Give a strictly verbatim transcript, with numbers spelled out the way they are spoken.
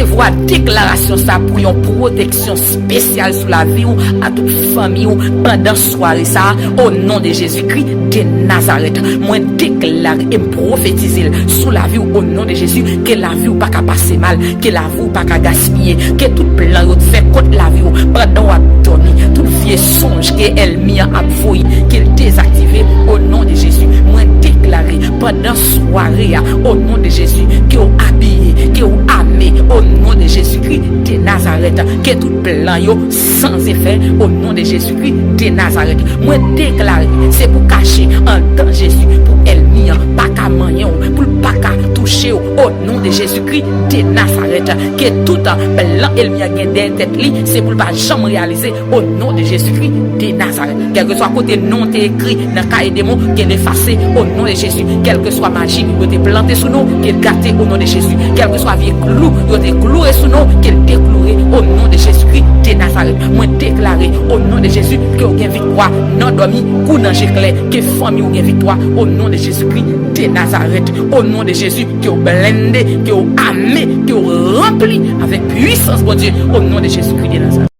Resevwa deklarasyon sa pou yon pwoteksyon espesyal sou lavi w, a tout fanmi w, pandan sware sa a, o non de Jezikri de Nazarèt. Mwen deklare e m pwofetize l sou lavi w, o non de Jezi, ke lavi w pa ka pase mal, ke lavi w pa ka gaspiye, ke tout plan yo t fè kont lavi w pandan w ap dòmi, tout vye sonj ke ènmi an ap voye, ke l dezaktive, o non de Jezi. Mwen deklare pandan sware a, o non de Jezi, ke w abiye, ke w ame, o non de Jezikri de Nazarèt, ke tout plan yo san efè, o non de Jezikri de Nazarèt. Mwen deklare, se pou kache andan Jezi, pou ènmi an pa ka manyen w, pou l pa ka touche w, o non de Jezikri de Nazarèt. Ke tout plan ènmi an gen dèyè tèt li, se pou l pa janm reyalize, o non de Jezikri de Nazarèt. Kèlkeswa kote non te ekri nan kaye demon, ke l efase, o non de Jezi. Kèlkeswa maji yo te plante sou nou, ke l gate, o non de Jezi. Kèlkeswa vye klou yo te kloure sou nou, ke l dekloure, o non de Jezikri de Nazarèt. Mwen deklare, o non de Jezi, ke w gen viktwa nan dòmi kou nan je klè, ke fanmi w gen viktwa, o non de Jezikri de Nazarèt. O non de Jezi, ke w blende, ke w ame, ke w ranpli avèk pwisans Bondye, o non de Jezikri de Nazarèt.